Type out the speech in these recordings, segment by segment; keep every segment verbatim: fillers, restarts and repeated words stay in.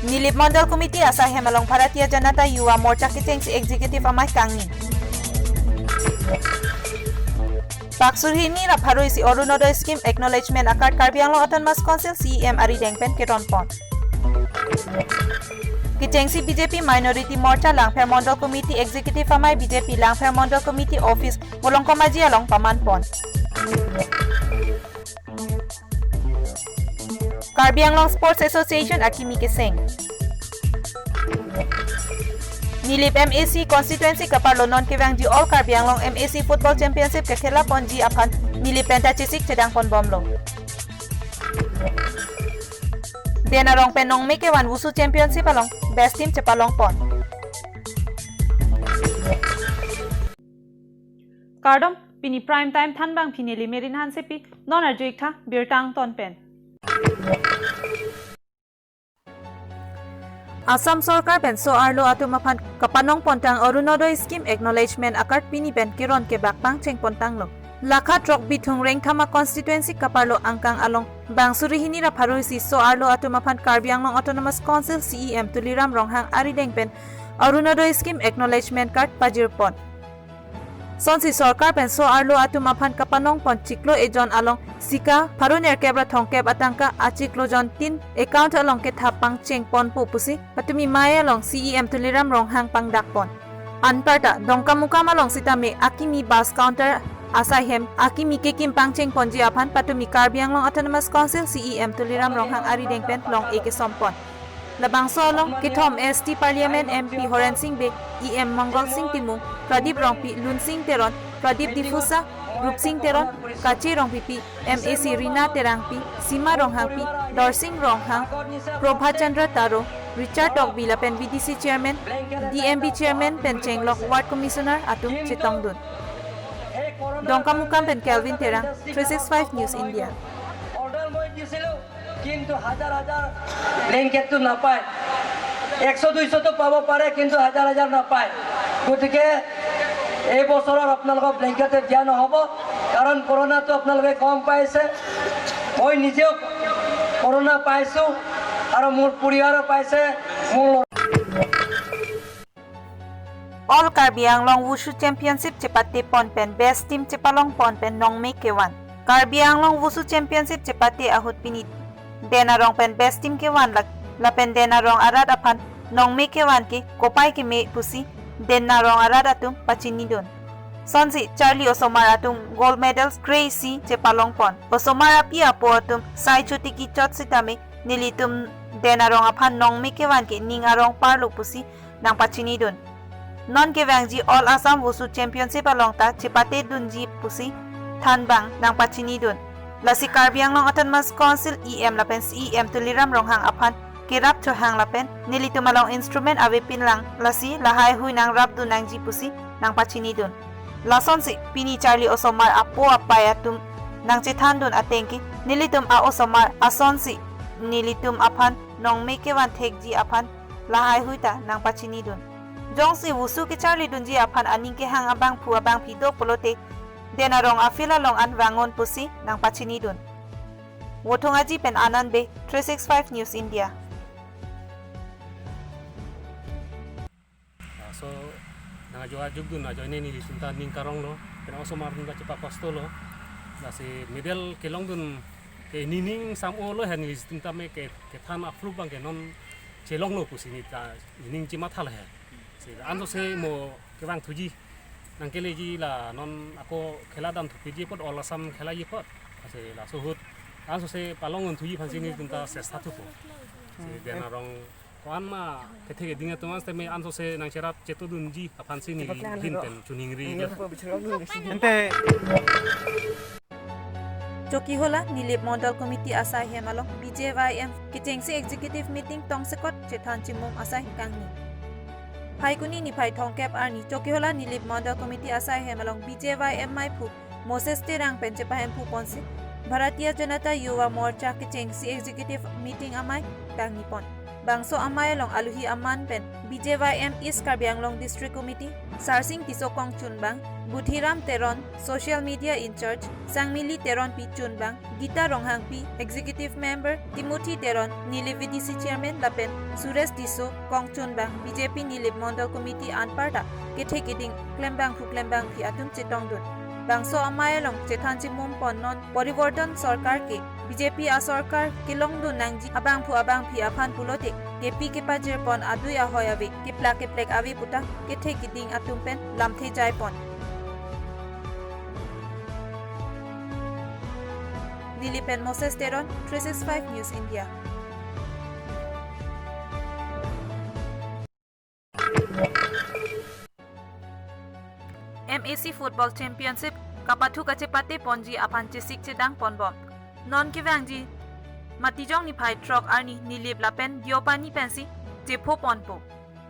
Nilip Mondol Committee asai hem along Bharatiya Janata Yuva Morcha kechengsi Executive amei kangni. Bangso hini ra pharo isi Orunodoi Scheme Acknowledgement a-card Karbi Anglong Autonomous Council C E M arideng pen keron pon. Kechengsi B J P Minority Morcha Langpher Mondol Committee Executive amei B J P Langpher Mondol Committee Office Molongkom Aji along paman pon. Karbi Anglong Sports Association akimi keseng. Nilip M A C constituency kaparlo non kevangji All Karbi Anglong M A C Football Championship kekhela ponji aphan Nilip penta chesik chedang pon bomlo. Den arong pen nongme kevan Wushu Championship along best team chepalong pon. Kardom, pini prime time thanbang pini Limerin Hansepi, non arju-ik tha birta angton pen. Assam Sorkar pen so-arlo atum aphan kapanong pontang Orunodoi Scheme Acknowledgement a-card pini pen keron kebak pangcheng pontanglo. Lakha throk bithung rengthama constituency kaparlo angkang along bangso hini ra pharo isi so-arlo atum aphan Karbi Anglong Autonomous Council C E M Tuliram Ronghang arideng pen Orunodoi Scheme Acknowledgement Card pajir pon. Sonsi sorkar pen so-arlo atum aphan kapanong pon chiklo ejon along sika pharo nerkep ra thomkep atangka achiklo jon tin account along kethap pangcheng ponpo pusi patumi mei along C E M Tuliram Ronghang pangdak pon. Anparta Dongkamukam along sitame akimi bus counter asai hem akimi kekim pangcheng ponji aphan patumi Karbi Anglong Autonomous Council C E M Tuliram Ronghang arideng pen long-e kesom pon. Labangso along kethom S T Parliament M P Horen Sing Bey, E M Mongol Sing Timung, Pradip Rongpi, Lunsing Teron, Pradip Diphusa, Rupsing Teron, Kache Rongpipi, M A C Rina Terangpi, Sima Ronghangpi, Dorsing Ronghang, Prabhat Chandra Taro, Richard Tokbi lapen V D C Chairman, D M B Chairman pen chenglok Ward Commissioner atum chetongdun. Dongkamukam pen Kelvin Terang, three six five News India. কিন্তু হাজার হাজার ব্লেংকেটটো নাপায়। একশ দুইশটো পাব পাৰে, কিন্তু হাজাৰ হাজাৰ নাপায়। গতিকে এই বছৰৰ আপোনালোকক ব্লেংকেটে দিয়া নহ'ব, কাৰণ কৰোণাটো আপোনালোকে কম পাইছে। মই নিজেও কৰোণা পাইছোঁ আৰু মোৰ পৰিয়ালো পাইছে। মোৰ All Karbi Anglong Wushu Championship chepate pon pen best team chepalong pon pen nongme kevan. Karbi Anglong Wushu Championship chepate ahut pini den arong pen best team kevan lak lapen den arong arat aphan nongme kevan ke kopai keme pusi den arong arat atum pachinidun. Sonsi charli osomar atum gold medals kre-isi chepalong pon. Osomar api apo atum sai chotiki chot sitame nelitum den arong aphan nongme kevan ke ning arong parlo pusi nangpachinidun. Non kevangji All Assam Wushu Championship along ta chepate dunji pusi thanbang nangpachinidun. Lasi Karbi Anglong Autonomous Council E M lapen C E M Tuliram Ronghang aphan kerap chohang lapen nelitum along instrument avepinlang, lasi lahaihui nangrapdun nangji pusi nangpachinidun. Lasonsi pini charli osomar apo apai atum nangchethandun ateng ke nelitum a-osomar asonsi nelitum aphan nongme kevan thekji aphan lahaihui ta nangpachinidun. Jongsi Wushu kecharlidunji aphan aning kehang abangphu abangphi do pulote den arong a-field along an vangon pusi nangpachinidun. Vothong Aji pen Anand Bey, three six five News India. Laso nang ajo ajukdun ajoine nelitum ta ning karonglo, pen osomar atum ta chepakosto lo. Lasi medal kelongdun ke nining sam-olo he nelitum tame ke kethan approve abang ke non chelonglo pusi neta nining chematha lo he. Si ansose mo kevang thuji nangkeleji la non ako khela dam thupiji apot All Assam khelaji apot. Lasi laso ahut ansose palong un thuji aphansi nelitum ta chesta thupo. Si den arong ko-an ma kethe keding atum sitame ansose nangcherap chetodunji aphansi neli ahin pen choningri. Ante Chokihola Nilip Mondol Committee asai hem along B J Y M kechengsi executive meeting tongsekot chethan chimum asai kangni. Phaikuni niphai thomkep arni Chokihola Nilip Mondol Committee asai hem along B J Y M meiphu Moses Terang pen chepahemphu ponsi Bharatiya Janata Yuva Morcha kechengsi executive meeting amei kangni pon. Bangso amei along aluhi aman pen B J Y M East Karbi Anglong District Committee, Sarsing Tisso kongchunbang, Budhiram Teron, Social Media in-charge, Sangmili Teronpi chunbang, Gita Ronghangpi, Executive Member, Timothy Teron, Nilip V D C Chairman lapen Suresh Tisso kongchunbang, B J P Nilip Mondol Committee anparta kethe keding klembangphu klembangpi atum chetongdun. Bangso amei along chethan chimum pon non Poriborton Sorkar ke B J P asorkar kelongdun nangji abangphu abangpi aphan pulote kepi kepajir pon adui ahoi ave, keplak keplek ave puta kethe keding atum pen lamthe jai pon. Nilip pen Moses Teron, three six five News India. M A C Football Championship kapathu kachepate ponji aphan chesik chedang ponbom. Non kevangji Matijong niphai throk arni Nilip lapen Deopani pensi chepho ponpo.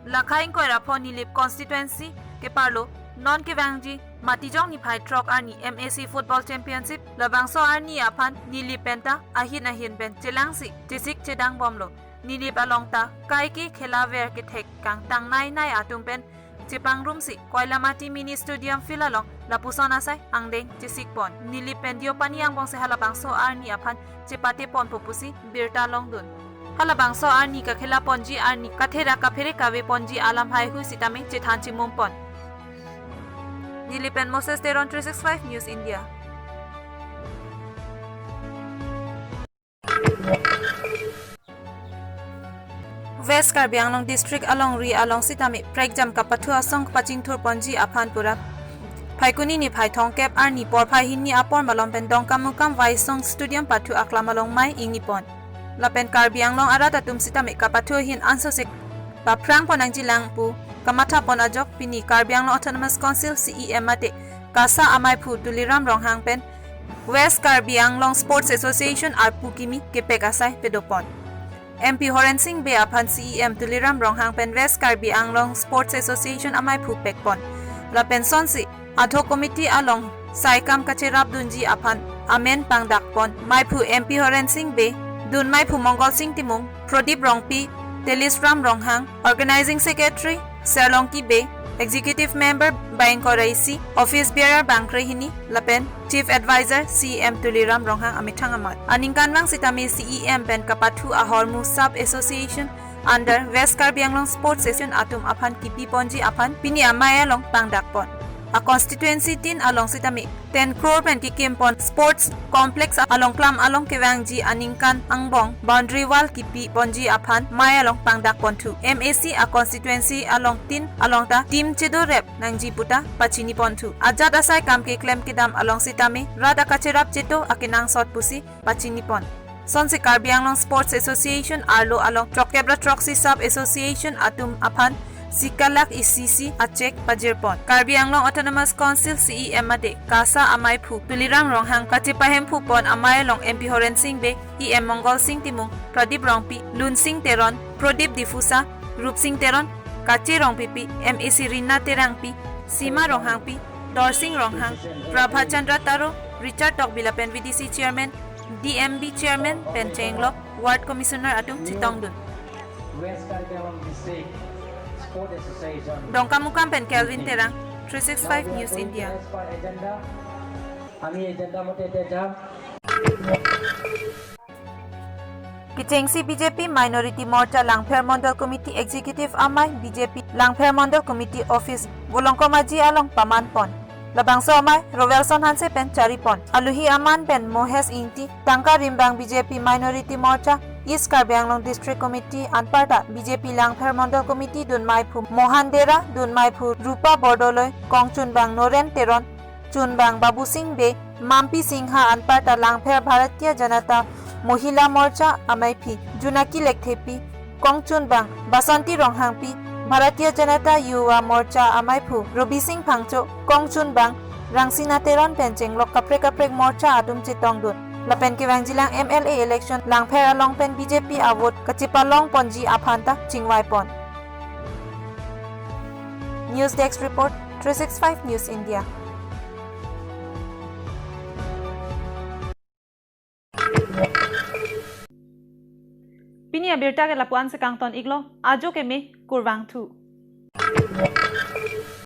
Lakha ingkoi ra pho Nilip constituency keparlo non kevangji Matijong niphai throk arni M A C Football Championship labangso arni aphan Nilip penta ahin ahin pen chelangsi chesik chedang bomlo. Nilip along ta kaike khela ver kethek kangtang nai nai atum pen chepangrumsi Koilamati Mini Stadium field along lapuson asai angdeng chesik pon. Nilip pen Deopani angbongsi halabangso arni aphan chepate ponpo pusi birta longdun. Halabangso arni kakhela ponji arni kathera kaphere kave ponji alam haihui sitame chethan chimum pon. Nilip pen Moses Teron, three six five News India. West Karbi Anglong District alongri along sitame prekjam kapathu asong pachingthur ponji aphan pura Phaikuni niphai thomkep arni porphai hini apor malom pen Dongkamukam Waisong Stadium pathu aklam along mei ingni pon. Lapen Karbi Anglong arat atum sitame kapathu ahin ansose paphrang pon nangjilang pu kamatha pon ajok pini Karbi Anglong Autonomous Council C E M mate KASA ameiphu Tuliram Ronghang pen West Karbi Anglong Sports Association arpu kimi kepek asai pedo pon. M P Horen Sing Bey aphan C E M Tuliram Ronghang pen West Karbi Anglong Sports Association ameiphu pek pon. Lapen sonsi ad hoc committee along saikam kacherap dunji aphan amen pangdak pon. Meiphu M P Horen Sing Bey, dun meiphu Mongol Sing Timung, Prodip Rongpi, Telis Ram Ronghang, Organizing Secretary Serlongki Bey, Executive Member bang ingkoi ra isi, Office Bearer bang kre hini, lapen Chief Advisor C E M Tuliram Ronghang amethang amat. Aningkanvang sitame C E M pen kapathu ahormu Sub Association under West Karbi Anglong Sports Association atum aphan kipi ponji aphan pini amei along pangdak pon. A constituency tin along sitame ten crore pen kikim pon sports complex along klam along kevangji aningkan angbong boundary wall kipi ponji aphan mei along pangdak ponthu. M A C a constituency along tin along ta team chedo rep nangji puta pachini ponthu. Ajat asai kam keklem kedam along sitame rat akacherap cheto akenangsot pusi pachini pon. Sonsi Karbi Anglong Sports Association arlo along throkkep ra throksi Sub Association atum aphan sika lakh isi isi a cheque pajir pon. Karbi Anglong Autonomous Council C E M mate KASA ameiphu Tuliram Ronghang kachepahemphu pon amei along M P Horen Sing Bey, E M Mongol Sing Timung, Pradip Rongpi, Lunsing Teron, Prodip Diphusa, Rupsing Teron, Kache Rongpipi, M A C Rina Terangpi, Sima Ronghangpi, Dorsing Ronghang, Prabha Chandra Taro, Richard Tokbi lapen V D C Chairman, D M B Chairman pen chenglok Ward Commissioner atum chetongdun. West Karbi Anglong District Sport Association. Dongkamukam pen Kelvin Terang, three six five News India. Agenda, ami agenda mote dejam. Kechengsi B J P Minority Morcha Langpher Mondol Committee Executive amei B J P Langpher Mondol Committee Office Volongkom Aji along paman pon. Labangso amei Rovelson Hanse pen chari pon. Aluhi aman pen Mohesh Ingti, tangka rimbang B J P Minority Morcha East Karbi Anglong District Committee anparta B J P Langpher Mondol Committee dun meiphu Mohan Dera, dun meiphu Rupa Bordoloi, kongchunbang Noren Teron, chunbang Babu Sing Bey, Mampi Singha anparta Langpher Bharatiya Janata Mohila Morcha ameiphi Junaki Lekthepi, kongchunbang Basanti Ronghangpi, Bharatiya Janata Yuva Morcha ameiphu Robi Sing Phangcho, kongchunbang Rangsina Teron pen chenglok kaprek kaprek morcha atum chetongdun. Lapen kevangjilang M L A election Langpher along pen B J P a vote kachepalong ponji aphan ta chingvai pon. News Desk Report, three six five News India. Pini Birta ke lapu-an si kangton iklo, ajo keme, kurvangthu.